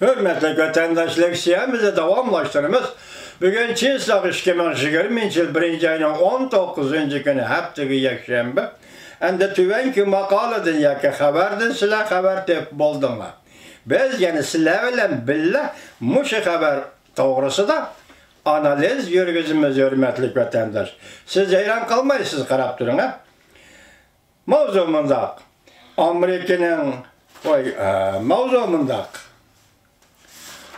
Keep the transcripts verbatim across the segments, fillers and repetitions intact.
ھۆرمەتلىك ۋەتەنداشلار، لېكسىيەمىزنى داۋاملاشتۇرىمىز. بۈگۈن چىسلاق ئىككى مىڭ يىگىرمىنچى يىل بىرىنچى ئاينىڭ ئون توققۇزىنچى كۈنى، ھەپتىگە يەكشەنبە. ئەمدى تۆۋەنكى ماقالىدىن ياكى خەۋەردىن سىلەر خەۋەر تېپىپ بولدۇڭلار. بىز يەنە سىلەر بىلەن بىللە مۇشۇ خەۋەر توغرىسىدا ئانالىز يۈرگۈزىمىز، ھۆرمەتلىك ۋەتەنداش. سىز ھەيران قالمايسىز، قاراپ تۇرۇڭ، ھە. ماۋزۇ مۇنداق. ئامېرىكىنىڭ، ۋاي، ئە، ماۋزۇ مۇنداق.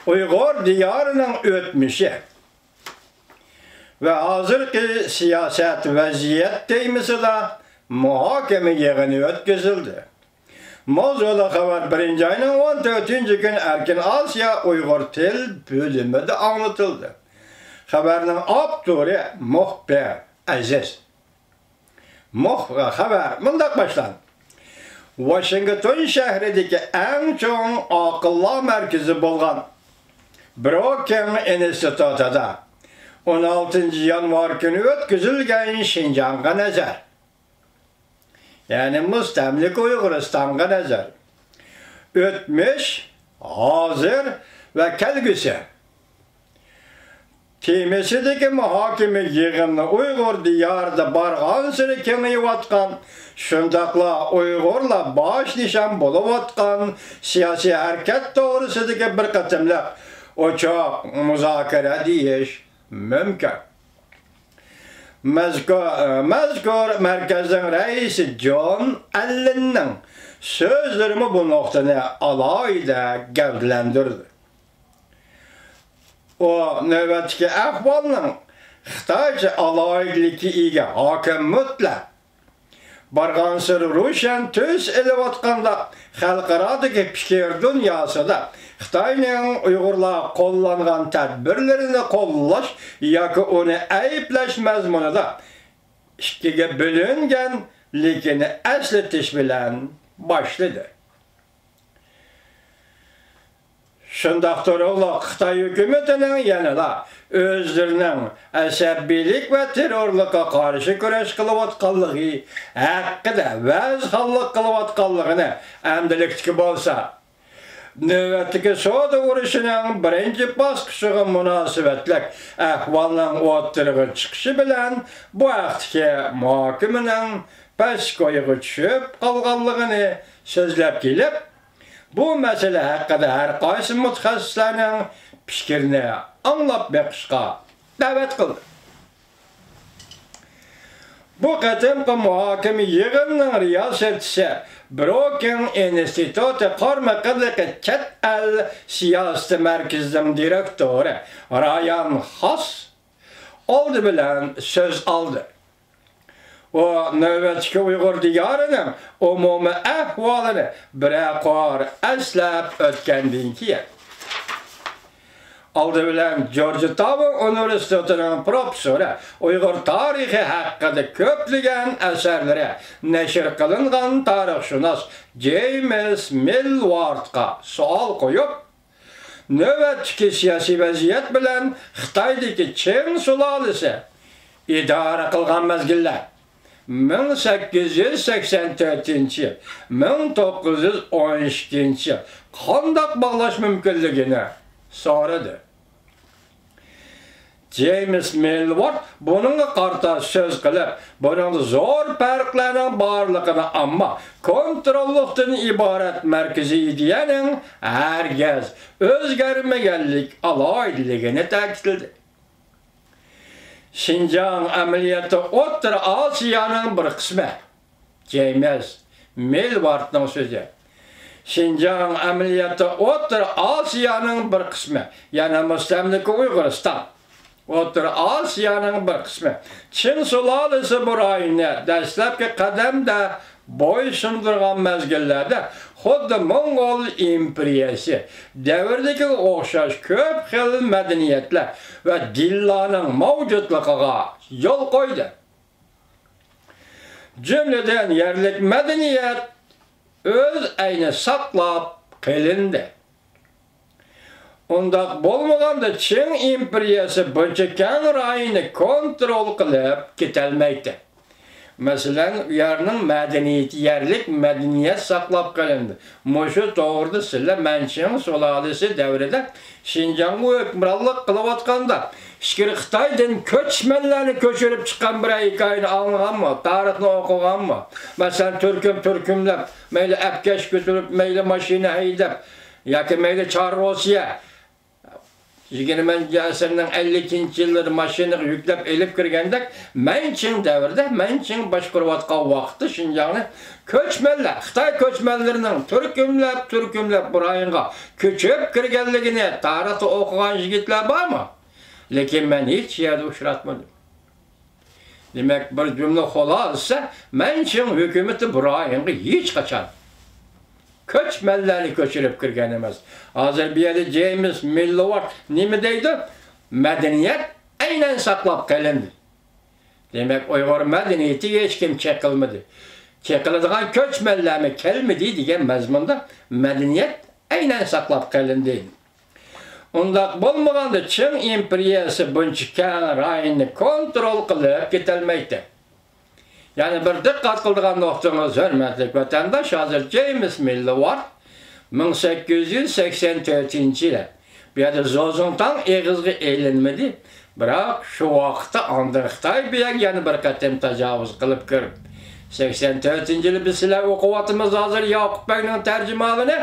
ئۇيغۇر دىيارىنىڭ ئۆتمۈشى ۋە ھازىرقى سىياسەت ۋەزىيەت تېمىسىدا مۇھاكىمە يىغىنى ئۆتكۈزۈلدى. ماۋزۇلۇق خەۋەر بىرىنچى ئاينىڭ ئون تۆتىنچى كۈنى ئەركىن ئاسىيا ئۇيغۇر تىل بۆلۈمىدە ئاڭلىتىلدى. خەۋەرنىڭ ئاپتورى مۇخبىر ئەزىز. مۇخ-، خەۋەر مۇنداق باشلاندى. ۋاشىنگتون شەھىرىدىكى ئەڭ چوڭ ئاقىللار مەركىزى بولغان بروكىنغ ئىنستىتۇتىدا ئون ئالتىنچى يانۋار كۈنى ئۆتكۈزۈلگەن شىنجاڭغا نەزەر. يەنى مۇستەملىكە ئۇيغۇرىستانغا نەزەر. ئۆتمۈش، ھازىر ۋە كەلگۈسى تېمىسىدىكى مۇھاكىمە يىغىنى ئۇيغۇر دىيارىدا بارغانسېرى كېڭىيىۋاتقان، شۇنداقلا ئۇيغۇرلار باش نىشان بولۇۋاتقان سىياسىي ھەرىكەت توغرىسىدىكى بىر قېتىملىق ئوچۇق مۇزاكىرە دېيىش مۇمكىن. مەزكۇر، مەزكۇر مەركەزنىڭ رەئىسى جون ئەللېننىڭ سۆزلىرىمۇ بۇ نۇقتىنى ئالاھىدە گەۋدىلەندۈردى. ئۇ نۆۋەتتىكى ئەھۋالنىڭ خىتايچە ئالاھىدىلىككە ئىگە ھاكىم مۇتلەق بارغانسېرى روشەن تۈس ئېلىۋاتقاندا، خەلقئارادىكى پىكىر دۇنياسىدا خىتاينىڭ ئۇيغۇرلارغا قوللانغان تەدبىرلىرىنى قوللاش ياكى ئۇنى ئەيىبلەش مەزمۇنىدا ئىككىگە بۆلۈنگەنلىكىنى ئەسلىتىش بىلەن باشلىدى. شۇنداق تۇرۇقلۇق خىتاي ھۆكۈمىتىنىڭ يەنىلا ئۆزلىرىنىڭ ئەسەبىيلىك ۋە تېررورلۇققا قارشى كۈرەش قىلىۋاتقانلىقى ھەققىدە ۋەزخانلىق قىلىۋاتقانلىقىنى، ئەمدىلىكتىكى بولسا نۆۋەتتىكى سودا ئۇرۇشىنىڭ بىرىنچى باسقۇچىغا مۇناسىۋەتلىك ئەھۋالنىڭ ئوتتۇرىغا چىقىشى بىلەن بۇ ھەقتىكى مۇھاكىمىنىڭ پەسكويىغا چۈشۈپ قالغانلىقىنى سۆزلەپ كېلىپ، بۇ مەسىلە ھەققىدە ھەر قايسى مۇتەخەسسىسلەرنىڭ پىكرىنى ئاڭلاپ بېقىشقا دەۋەت قىلدى. بۇ قېتىمقى مۇھاكىمە يىغىنىنىڭ رىياسەتچىسى، بروكىنغ ئىنستىتۇتى قارمىقىدىكى چەت ئەل سىياسىتى مەركىزىنىڭ دىرېكتورى رايان خاس ئالدى بىلەن سۆز ئالدى. ئۇ نۆۋەتتىكى ئۇيغۇر دىيارىنىڭ ئومۇمىي ئەھۋالىنى بىرەر قۇر ئەسلەپ ئۆتكەندىن كېيىن، ئالدى بىلەن جورجتاۋن ئۇنىۋېرسىتېتىنىڭ پروفېسسورى، ئۇيغۇر تارىخى ھەققىدە كۆپلىگەن ئەسەرلىرى نەشر قىلىنغان تارىخشۇناس جېيمىس مىلۋاردقا سوئال قويۇپ، نۆۋەتتىكى سىياسىي ۋەزىيەت بىلەن خىتايدىكى چىڭ سۇلالىسى ئىدارە قىلغان مەزگىللەر، مىڭ سەككىز يۈز سەكسەن تۆتىنچى يىل، مىڭ توققۇز يۈز ئون ئىككىنچى يىل، قانداق باغلاش مۇمكىنلىكىنى سورىدى. جېيمىس مىلۋارد بۇنىڭغا قارىتا سۆز قىلىپ، بۇنىڭدا زور پەرقلەرنىڭ بارلىقىنى، ئەمما كونتروللۇقتىن ئىبارەت مەركىزىي ئىدىيەنىڭ ھەرگىز ئۆزگەرمىگەنلىك ئالاھىدىلىكىنى تەكىتلىدى. شىنجاڭ ئەمەلىيەتتە ئوتتۇرا ئاسىيانىڭ بىر قىسمى. جېيمىس مىلۋاردنىڭ سۆزى. شىنجاڭ ئەمەلىيەتتە ئوتتۇرا ئاسىيانىڭ بىر قىسمى، يەنى مۇستەملىكە ئۇيغۇرىستان ئوتتۇرا ئاسىيانىڭ بىر قىسمى. چىڭ سۇلالىسى بۇ رايوننى دەسلەپكى قەدەمدە بويسۇندۇرغان مەزگىللەردە خۇددى موڭغۇل ئىمپېرىيەسى دەۋرىدىكىگە ئوخشاش كۆپ خىل مەدەنىيەتلەر ۋە دىنلارنىڭ مەۋجۇتلۇقىغا يول قويدى. جۈملىدىن يەرلىك مەدەنىيەت ئۆز ئەينى ساقلاپ قېلىندى. ئۇنداق بولمىغاندا چىڭ ئىمپېرىيەسى بۇنچە كەڭ رايوننى كونترول قىلىپ كېتەلمەيتتى. مەسىلەن، ئۇ يەرنىڭ مەدەنىيىتى، يەرلىك مەدەنىيەت ساقلاپ قېلىندى. مۇشۇ توغرىدا سىلەر مەنچىڭ سۇلالىسى دەۋرىدە شىنجاڭغا ھۆكۈمرانلىق قىلىۋاتقاندا ئىچكىرى خىتايدىن كۆچمەنلەرنى كۆچۈرۈپ چىققان بىرەر ھېكايىنى ئاڭلىغانمۇ؟ تارىخنى ئوقۇغانمۇ؟ مەسىلەن، تۈركۈم تۈركۈملەپ، مەيلى ئەپكەش كۆتۈرۈپ، مەيلى ماشىنا ھەيدەپ ياكى مەيلى چار روسىيە يىگىرمىنچى ئەسىرنىڭ ئەللىكىنچى يىللىرى ماشىنىغا يۈكلەپ ئېلىپ كىرگەندەك، مەنچىڭ دەۋرىدە مەنچىڭ باشقۇرۇۋاتقان ۋاقىتتا شىنجاڭنى كۆچمەنلەر، خىتاي كۆچمەنلىرىنىڭ تۈركۈملەپ، تۈركۈملەپ بۇ رايونغا كۆچۈپ كىرگەنلىكىنى تارىختا ئوقۇغان يىگىتلەر بارمۇ؟ لېكىن مەن ھېچ يەردە ئۇچراتمىدىم. دېمەك، بىر جۈملە خۇلاسە، مەنچىڭ ھۆكۈمىتى بۇ رايونغا ھېچقاچان كۆچمەنلەرنى كۆچۈرۈپ كىرگەن ئەمەس. ھازىر بۇ يەردە جېيمىس مىللىۋارد نېمە دەيدۇ؟ مەدەنىيەت ئەينەن ساقلاپ قېلىندى. دېمەك، ئۇيغۇر مەدەنىيىتىگە ھېچكىم چېقىلمىدى. چېقىلىدىغان كۆچمەنلەرمۇ كەلمىدى دېگەن مەزمۇندا مەدەنىيەت ئەينەن ساقلاپ قېلىندى. ئۇنداق بولمىغاندا، چىڭ ئىمپېرىيەسى بۇنچە كەڭ رايوننى كونترول قىلىپ كېتەلمەيتتى. يەنە بىر دىققەت قىلىدىغان نۇقتىڭىز، ھۆرمەتلىك ۋەتەنداش، ھازىر جېيمىس مىللىۋارد مىڭ سەككىز يۈز سەكسەن تۆتىنچى يىلى بۇ يەردە زوزۇڭتاڭ ئېغىزغا ئېلىنمىدى. بىراق، شۇ ۋاقىتتا ئاندىن خىتاي بۇ يەرگە يەنە بىر قېتىم تاجاۋۇز قىلىپ كىرىپ، سەكسەن تۆتىنچى يىلى بىز سىلەر ئوقۇۋاتىمىز ھازىر ياقۇپ بەگنىڭ تەرجىمىھالىنى.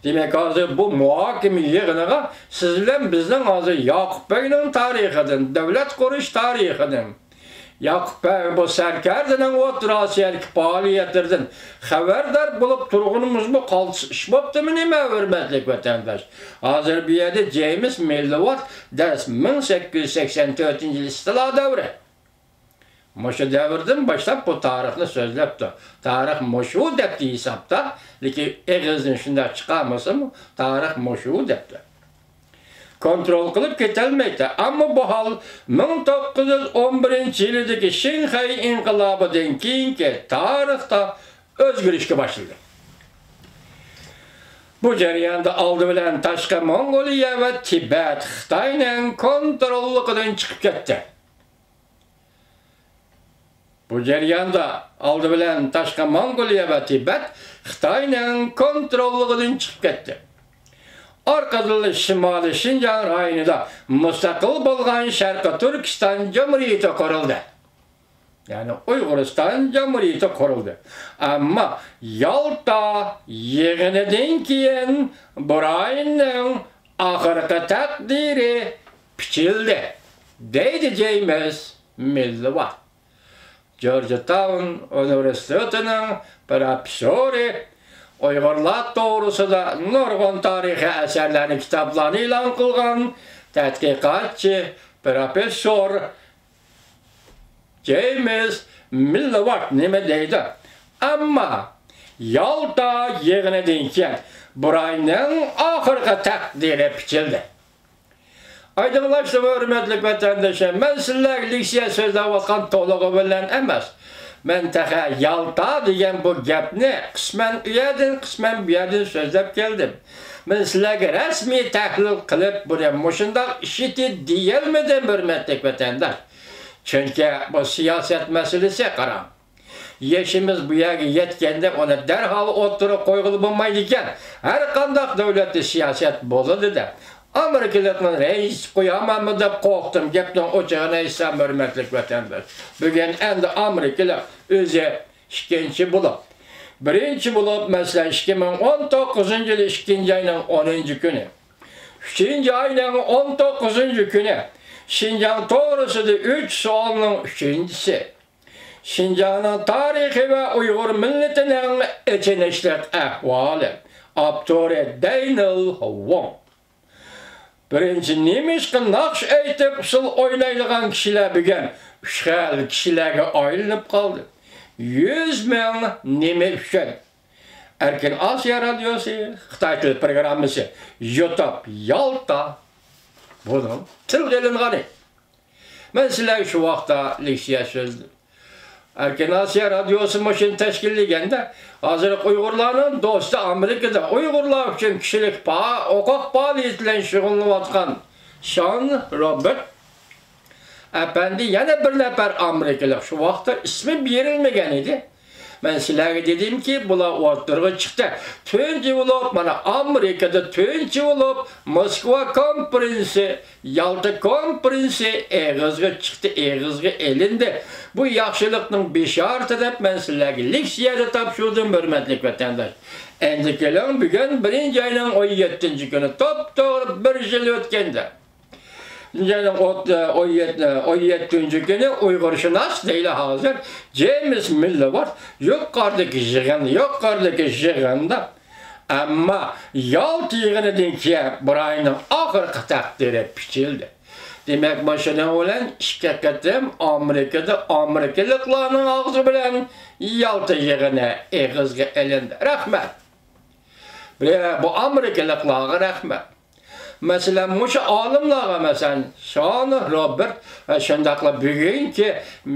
دېمەك، ھازىر بۇ مۇھاكىمە يىغىنىغا سىز بىلەن بىزنىڭ ھازىر ياقۇپ بەگنىڭ تارىخىدىن، دۆلەت قۇرۇش تارىخىدىن، ياقۇپ بەگ بۇ سەركەردىنىڭ ئوتتۇرا ئاسىيادىكى پائالىيەتلىرىدىن خەۋەردار بولۇپ تۇرغىنىمىزمۇ قالتىس ئىش بوپتىمۇ نېمە، ھۆرمەتلىك ۋەتەنداش؟ ھازىر بۇ يەردە جېيمىس مىللىۋارد دەس مىڭ سەككىز يۈز سەكسەن تۆتىنچى يىل ئىستىلا دەۋرى. مۇشۇ دەۋردىن باشلاپ بۇ تارىخنى سۆزلەپتۇ. تارىخ مۇشۇ دەپتۇ ھېسابتا، لېكىن ئېغىزدىن شۇنداق چىقارمىسىمۇ، تارىخ مۇشۇ دەپتۇ. كونترول قىلىپ كېتەلمەيتتى. ئەمما بۇ ھال مىڭ توققۇز يۈز ئون بىرىنچى يىلىدىكى شىنخەي ئىنقىلابىدىن كېيىنكى تارىختا ئۆزگىرىشكە باشلىدى. بۇ جەرياندا ئالدى بىلەن تاشقى موڭغۇلىيە ۋە تىبەت خىتاينىڭ كونتروللۇقىدىن چىقىپ كەتتى. بۇ جەرياندا ئالدى بىلەن تاشقى موڭغۇلىيە ۋە تىبەت خىتاينىڭ كونتروللۇقىدىن چىقىپ كەتتى. ئارقىدىنلا شىمالىي شىنجاڭ رايونىدا مۇستەقىل بولغان شەرقىي تۈركىستان جۇمھۇرىيىتى قۇرۇلدى. يەنى ئۇيغۇرىستان جۇمھۇرىيىتى قۇرۇلدى. ئەمما يالتا يىغىنىدىن كېيىن بۇ رايوننىڭ ئاخىرقى تەقدىرى پىچىلدى، دەيدۇ جېيمىس مىللىۋارد. جورجتاۋن ئۇنىۋېرسىتېتىنىڭ پروفېسسورى، ئۇيغۇرلار توغرىسىدا نۇرغۇن تارىخىي ئەسەرلەرنى، كىتابلارنى ئېلان قىلغان تەتقىقاتچى پروفېسسور جېيمىس مىللىۋارد نېمە دەيدۇ؟ ئەمما يالتا يىغىنىدىن كېيىن بۇ رايوننىڭ ئاخىرقى تەقدىرى پىچىلدى. ئايدىڭلاشتىمۇ، ھۆرمەتلىك ۋەتەنداشلار؟ مەن سىلەرگە لېكسىيە سۆزلەۋاتقان تولۇقى بىلەن ئەمەس. مەن تېخى يالتا دېگەن بۇ گەپنى قىسمەن ئۇ يەردىن، قىسمەن بۇ يەردىن سۆزلەپ كەلدىم. مەن سىلەرگە رەسمىي تەھلىل قىلىپ، بۇنى مۇشۇنداق ئىشىتى دېيەلمىدىم، ھۆرمەتلىك ۋەتەنداش. چۈنكى بۇ سىياسەت مەسىلىسى، قاراڭ. يېشىمىز بۇ يەرگە يەتكەندە ئۇنى دەرھال ئوتتۇرىغا قويغىلى بولمايدىكەن. ھەر قانداق دۆلەتتە سىياسەت بولىدۇ-دە. ئامېرىكىلىقنى رەنجىتىپ قويامەنمۇ دەپ قورقتۇم، گەپنىڭ ئوچۇقىنى ئېيتسام، ھۆرمەتلىك ۋەتەنداش. بۈگۈن ئەمدى ئامېرىكىلىق ئۆزى ئىككىنچى بولۇپ، بىرىنچى بولۇپ، مەسىلەن، ئىككى مىڭ ئون توققۇزىنچى يىلى ئىككىنچى ئاينىڭ ئونىنچى كۈنى، ئۈچىنچى ئاينىڭ ئون توققۇزىنچى كۈنى شىنجاڭ توغرىسىدا ئۈچ سوئالنىڭ ئۈچىنچىسى. شىنجاڭنىڭ تارىخى ۋە ئۇيغۇر مىللىتىنىڭ ئېچىنىشلىق ئەھۋالى. ئاپتورى دەينىل ۋوڭ. بىرىنچى، نېمىشقا ناخشا ئېيتىپ، ئۇسسۇل ئوينايدىغان كىشىلەر بۈگۈن ئۈچ خىل كىشىلەرگە ئايلىنىپ قالدى؟ يۈز مىڭ نېمە ئۈچۈن؟ ئەركىن ئاسىيا رادىيوسى، خىتاي تىل پروگراممىسى، يۇتۇب، يالتا. بۇنىڭ تىلغا ئېلىنغىنى. مەن سىلەرگە شۇ ۋاقىتتا لېكسىيە سۆزلىدىم. ئەركىن ئاسىيا رادىيوسى مۇشۇنى تەشكىللىگەندە، ھازىرقى ئۇيغۇرلارنىڭ دوستى ئامېرىكىدا، ئۇيغۇرلار ئۈچۈن كىشىلىك پا-، ھوقۇق پائالىيىتى بىلەن شۇغۇللىنىۋاتقان شان روبېرت، ئەپەندى، يەنە بىر نەپەر ئامېرىكىلىق، شۇ ۋاقىتتا ئىسمى بېرىلمىگەن ئىدى. مەن سىلەرگە دېدىمكى، بۇلار ئوتتۇرىغا چىقتى. تۇنجى بولۇپ، مانا، ئامېرىكىدا تۇنجى بولۇپ، موسكۋا كونفېرېنسى، يالتا كونفېرېنسى ئېغىزغا چىقتى، ئېغىزغا ئېلىندى. بۇ ياخشىلىقنىڭ بېشارىتى دەپ مەن سىلەرگە لېكسىيەدە تاپشۇردۇم، ھۆرمەتلىك ۋەتەنداش. ئەمدى كېلىڭ، بۈگۈن بىرىنچى ئاينىڭ ئون يەتتىنچى كۈنى، توپتوغرا بىر يىل ئۆتكەندە. شىنجاڭنىڭ ئوت-، ئون يەتتە، ئون يەتتىنچى كۈنى ئۇيغۇرشۇناس دەيلى ھازىر جېيمس مىللىۋارد يۇقىرىدىكى يىغىن، يۇقىرىدىكى يىغىندا، ئەمما يالتا يىغىنىدىن كېيىن بۇ رايوننىڭ ئاخىرقى تەقدىرى پىچىلدى. دېمەك، مۇشۇنىڭ بىلەن ئىككى قېتىم ئامېرىكىدا ئامېرىكىلىقلارنىڭ ئاغزى بىلەن يالتا يىغىنى ئېغىزغا ئېلىندى. رەھمەت. بۇ ئامېرىكىلىقلارغا رەھمەت. مەسىلەن، مۇشۇ ئالىملارغا، مەسىلەن، شانو روبېرت ۋە شۇنداقلا بۈگۈنكى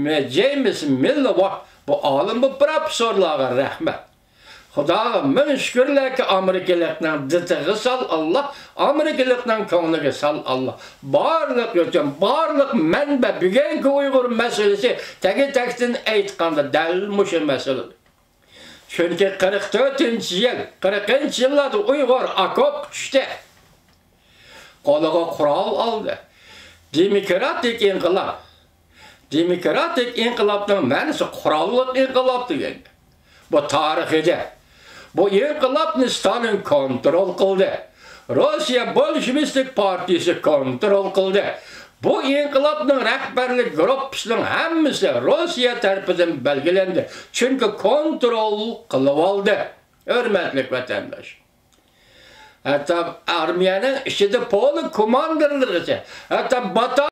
مە-، جېيمس مىللىۋارد، بۇ ئالىم، بۇ پروفېسسورلارغا رەھمەت. خۇداغا مىڭ شۈكۈرلەركى، ئامېرىكىلىقنىڭ دىتىغا سال ئاللا، ئامېرىكىلىقنىڭ كۆڭلىگە سال ئاللا. بارلىق يوچۇن، بارلىق مەنبە، بۈگۈنكى ئۇيغۇر مەسىلىسى، تەگى-تەكتىن ئېيتقاندا، دەل مۇشۇ مەسىلە. چۈنكى قىرىق تۆتىنچى يىل، قىرىقىنچى يىللاردا ئۇيغۇر ئاكوپقا چۈشتى. قولىغا قورال ئالدى. دېموكراتىك ئىنقىلاب. دېموكراتىك ئىنقىلابنىڭ مەنىسى قوراللىق ئىنقىلاب دېگەن گەپ. بۇ تارىخ ئىدى. بۇ ئىنقىلابنى ستالىن كونترول قىلدى. روسىيە بولشېۋىستىك پارتىيىسى كونترول قىلدى. بۇ ئىنقىلابنىڭ رەھبەرلىك گۇرۇپپىسىنىڭ ھەممىسى روسىيە تەرىپىدىن بەلگىلەندى، چۈنكى كونترول قىلىۋالدى. ھۆرمەتلىك ۋەتەنداش، ھەتتا ئارمىيەنىڭ ئىچىدە پولك كوماندىرلىرىغىچە، ھەتتا باتا